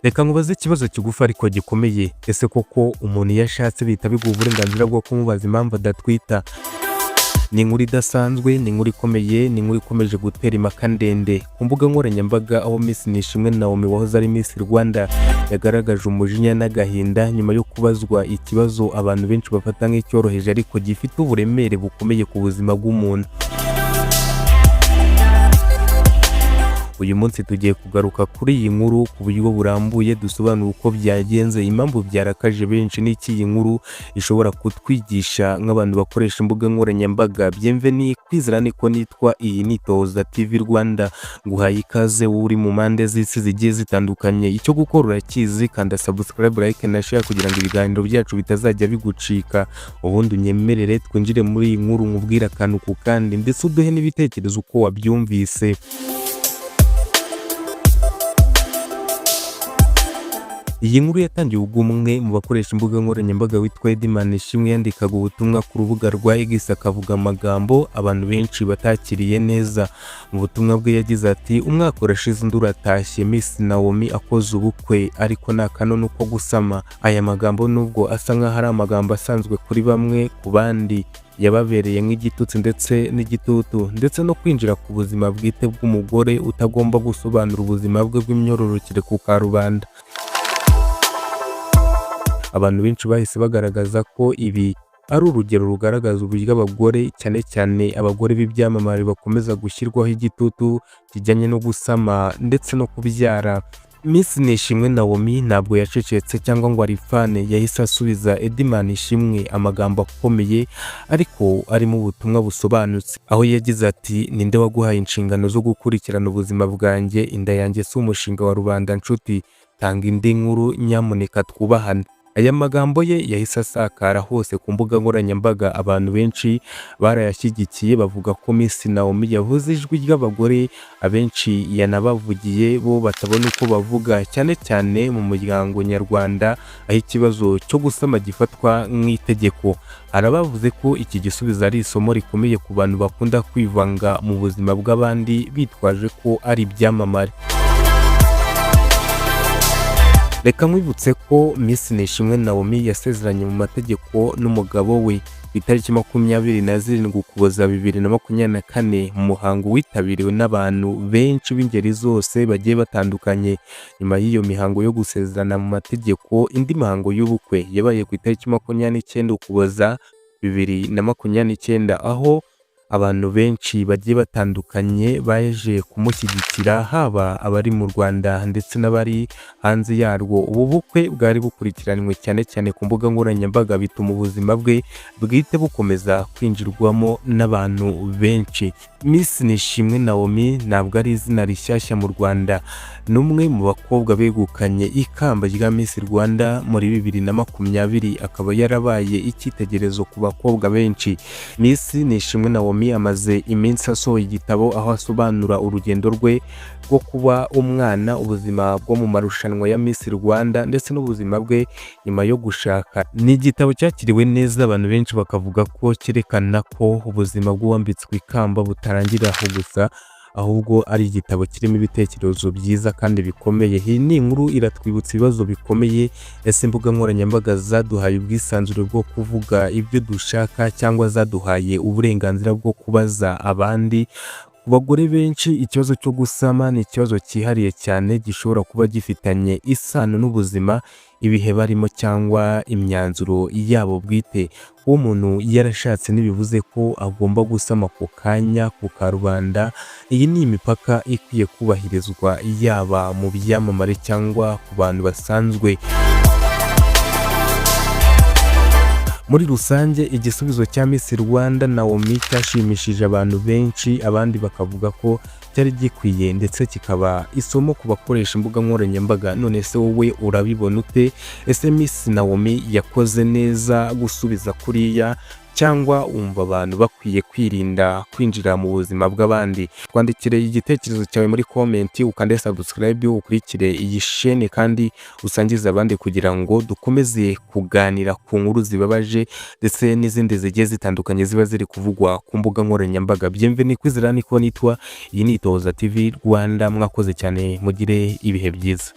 Reka nkubaze ikibazo kigufi ariko gikomeye. Ese koko umuntu iyo ashatse bihita biguha uburenganzira bwo kumubaza impamvu adatwita? Ni inkuru idasanzwe, ni inkuru ikomeye, ni inkuru ikomeje gutera impaka ndende ku mbuga nkoranyambaga, aho Miss Nishimwe Naomi wahoze ari Miss Rwanda yagaragaje umujinya n'agahinda nyuma yo kubazwa ikibazo abantu benshi bafata nk'icyoroheje ariko gifite uburemere bukomeye ku buzima bw'umuntu. Uyu munsi tugiye kugaruka kuri iyi nkuru ku buryo burambuye, dusobanura uko byagenze, impamvu byarakaje benshi n'iki iyi nkuru ishobora kutwigisha nk'abantu bakoresha imbuga nkoranyambaga. Bienvenue Kwizera niko nitwa, iyi ni Itohoza TV Rwanda. Nguhaye ikaze wowe uri mu mpande z'isi zigiye zitandukanye. Icyo gukora urakizi, kanda subscribe, like na share kugira ngo ibiganiro byacu bitazajya bigucika. Ubundi unyemerere twinjire muri iyi nkuru, nkubwire akantu ku kandi, ndetse uduhe n'ibitekerezo uko wabyumvise. Iyi nkuru yatangiye ubwo umwe mu bakoresha imbuga nkoranyambaga witwa Eddy Manishimwe yandikaga ubutumwa ku rubuga rwa X, akavuga amagambo abantu benshi batakiriye neza. Mu butumwa bwe yagize ati: "Umwaka urashize undi uratashye, Miss Naomi akoze ubukwe ariko nta kanunu ko gusama." Aya magambo, nubwo asa nk'aho ari amagambo asanzwe kuri bamwe, ku bandi yababereye nk'igitutsi ndetse n'igitutu, ndetse no kwinjira ku buzima bwite bw'umugore utagomba gusobanura ubuzima bwe bw'imyororokere ku karubanda. Abantu benshi bahise bagaragaza ko ibi ari urugero rugaragaza uburyo abagore, cyane cyane abagore b'ibyamamare, bakomeza gushyirwaho igitutu kijyanye no gusama ndetse no kubyara. Miss Nishimwe Naomi ntabwo yacecetse cyangwa ngo arifane, yahise asubiza Eddy Manishimwe amagambo akomeye ariko arimo ubutumwa busobanutse, aho yagize ati: "Ninde waguhaye inshingano zo gukurikirana ubuzima bwanjye? Inda yanjye si umushinga wa rubanda nshuti, tanga indi nkuru nyamuneka, twubahane." Aya magambo ye yahise asakara hose ku mbuga nkoranyambaga, abantu benshi barayashyigikiye, bavuga ko Miss Naomi yavuze ijwi ry'abagore, abenshi yanabavugiye bo batabona uko bavuga, cyane cyane mu muryango nyarwanda aho ikibazo cyo gusama gifatwa nk'itegeko. Hari abavuze ko iki gisubizo ari isomo rikomeye ku bantu bakunda kwivanga mu buzima bw'abandi bitwaje ko ari ibyamamare. Reka nkwibutse ko Miss Nishimwe Naomi yasezeranye mu mategeko n'umugabo we ku itariki 27 Ukuboza 2024, mu muhango witabiriwe n'abantu benshi b'ingeri zose bagiye batandukanye. Nyuma y'iyo mihango yo gusezerana mu mategeko, indi mihango y'ubukwe yabaye ku itariki 29 Ukuboza 2029, aho abantu benshi bagiye batandukanye baje kumushyigikira, haba abari mu Rwanda ndetse n'abari hanze yarwo. Ubu bukwe bwari bukurikiranywe cyane cyane ku mbuga nkoranyambaga, bituma ubuzima bwe bwite bukomeza kwinjirwamo n'abantu benshi. Miss Nishimwe Naomi ntabwo ari izina rishyashya mu Rwanda, ni umwe mu bakobwa begukanye ikamba rya Miss Rwanda muri 2020, akaba yarabaye icyitegererezo ku bakobwa benshi. Miss Nishimwe Naomi amaze iminsi asohoye igitabo aho asobanura urugendo rwe rwo kuba umwana, ubuzima bwo mu marushanwa ya Miss Rwanda ndetse n'ubuzima bwe nyuma yo gushaka. Ni igitabo cyakiriwe neza, abantu benshi bakavuga ko cyerekana ko ubuzima bw'uwambitswe ikamba butarangira aho gusa, ahubwo ari igitabo kirimo ibitekerezo byiza kandi bikomeye. Iyi ni inkuru iratwibutsa ibibazo bikomeye: ese imbuga nkoranyambaga zaduhaye ubwisanzure bwo kuvuga ibyo dushaka cyangwa zaduhaye uburenganzira bwo kubaza abandi? Ku bagore benshi, ikibazo cyo gusama ni ikibazo cyihariye cyane, gishobora kuba gifitanye isano n'ubuzima, ibihe barimo cyangwa imyanzuro yabo bwite. Kuba umuntu yarashatse ntibivuze ko agomba gusama ako kanya ku karubanda. Iyi ni imipaka ikwiye kubahirizwa, yaba mu byamamare cyangwa ku bantu basanzwe. Muri rusange, igisubizo cya Miss Rwanda Naomi cyashimishije abantu benshi, abandi bakavuga ko cyari gikwiye ndetse kikaba isomo ku bakoresha imbuga nkoranyambaga. None se wowe urabibona ute? Ese Miss Naomi yakoze neza gusubiza kuriya, cyangwa wumva abantu bakwiye kwirinda kwinjira mu buzima bw'abandi? Twandikire igitekerezo cyawe muri comment, ukande subscribe, ukurikire iyi shene kandi usangize abandi kugira ngo dukomeze kuganira ku nkuru zibabaje ndetse n'izindi zigiye zitandukanye ziba ziri kuvugwa ku mbuga nkoranyambaga. Bienvenue Kwizera niko nitwa, iyi ni Itohoza TV Rwanda. Mwakoze cyane, mugire ibihe byiza.